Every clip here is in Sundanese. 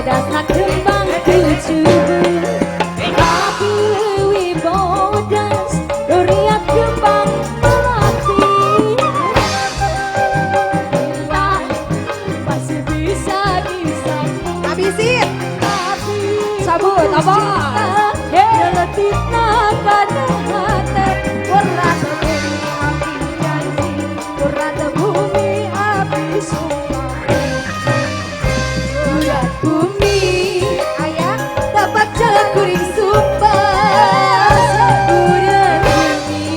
Bodasna kembang kecubung tapi leuwih bodas duriat kembang melati. Cinta masih bisa disambung. Habisin. Tapi Sabut apa? Nyeletikna kana hate. Murah bumi api janji, murah bumi api sumpah. Murah bumi Ayah dapat jalan kuring sumpah. Murah bumi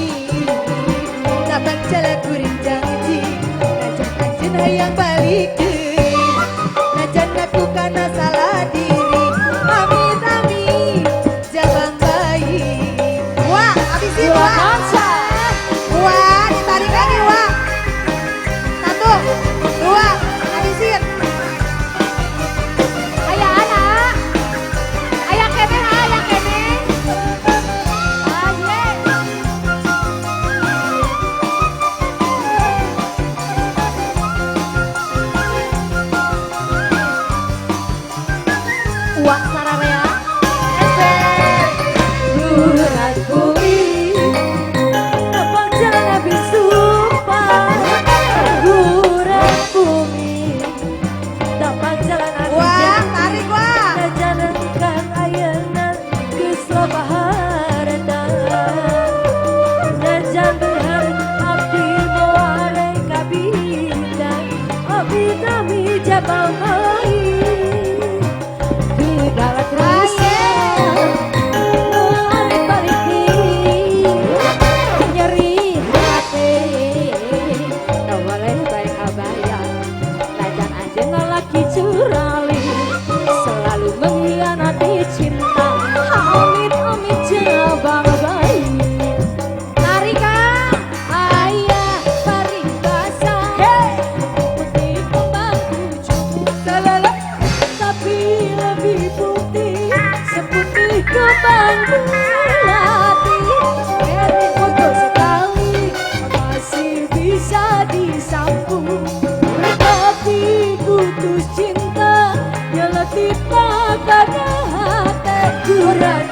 dapat jalan kuring janji. Najan anjeun hayang balik deui, najan ngaku kana salah diri. Amit amit jabang bayi. Wah, habisin wah. Wah, ditarik lagi wah. 1, 2, habisin. Ayah anak, ayah kene, ayah kene. Ayah. Uak sararea. Urat bumi, kapal jalan habis sumpah. Urat bumi, dapat jalan habis Wah, janji. tarik wah. Najankan ayeuna geus loba harta. Najan beunghar abdi moal kabita. Abdi nami jabang bayi. Segala tresna moal balik deui. Nyeri hate tak boleh baik abayang. Najan anjeun lalaki curali selalu mengkhianati cinta. Amit amit jabang bayi. Tarik ah. Ayah paribasa putih kembang kucubung. Selele. Tapi lebih putih seputih kembang melati. Dari foto sekali masih bisa disambung. Tapi putus cinta nyeletik kana hate. Urat